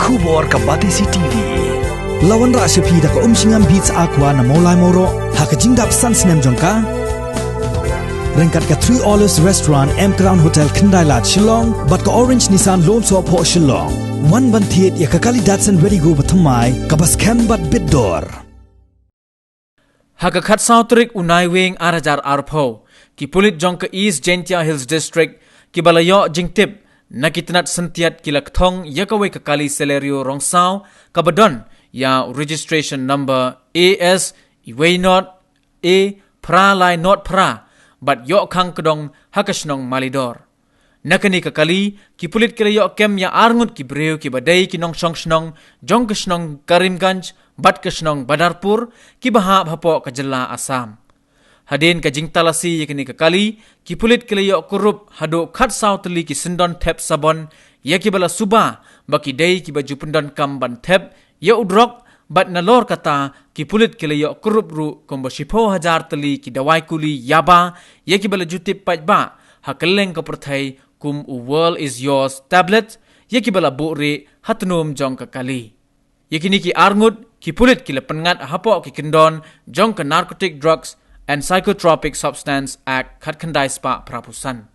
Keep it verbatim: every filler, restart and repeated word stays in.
Khubor ka Batesi T V. La wanrah sha phi da ka Umshngam Beats Aqua na Mawlai Mawroh ha ka jingdap san snem jong ka. Ryngkat ka Three Olives Restaurant, M Crown Hotel, Khyndai Lad, Shillong bad ka Orange Nissan Lone Soh Phoh, Shillong. Wan ban thied ïa ka kali Datsun Redi-GO bathymmai kaba skhem bad bit dor. Ha ka khatsaw tarik u Naiwieng ar hajar arphew, ki pulit jong ka East Jaintia Hills District kiba la ïoh jingtip na ki tnat syntiat ki la kthong ïa kawei ka kali Celerio Rongsaw kaba don ïa u registration number A S wei not A phra lai not phra bad ïoh khang kdong ha ka shnong Malidor. Na kane ka kali, ki pulit ki la ïoh kem ïa arngut ki briew kiba dei ki nongshong shnong jong ka shnong Karimganj bad ka shnong Badarpur kiba hap hapoh ka jylla Assam. Hadien ka jingtalasi ïa kane ka kali, ki pulit ki la ïoh kurup haduh khatsaw tylli ki syndon thep sabon ïa kiba la suba ba ki dei kiba ju pyndonkam ban thep ïa u drok bad nalor kata ki pulit ki la ïoh kurup ruh kumba shiphew hajar tylli ki dawai kuli yaba ïa kiba la ju tip paidbah ha kylleng ka pyrthei kum u World Is Yours tablet ïa kiba la buhrieh ha tnum jong ka kali. Ïa kine ki arngut ki pulit ki la pynngat hapoh ki kyndon jong ka Narcotic Drugs and Psychotropic Substance Act khatkhyndai spah phraphew san.